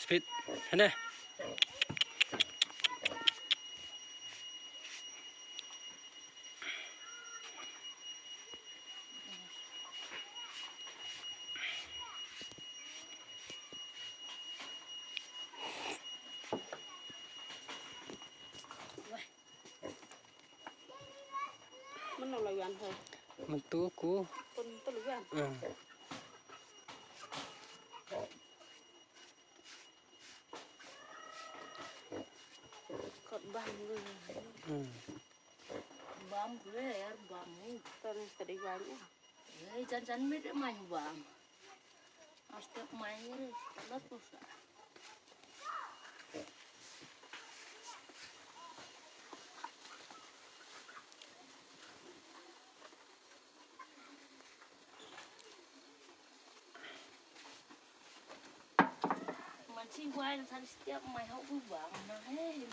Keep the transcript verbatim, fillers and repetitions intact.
Pit. Hane. Mano la wan ho? Mentu ku. Pun tu lu wan. Hmm. Kot bam. Hmm. Bam gue ya bam. Tan tadi wan ya. Eh, jan jan mit mai bam. Hasta mai re, la tusa. Man si wai na tadi setiap mai hau bam na he.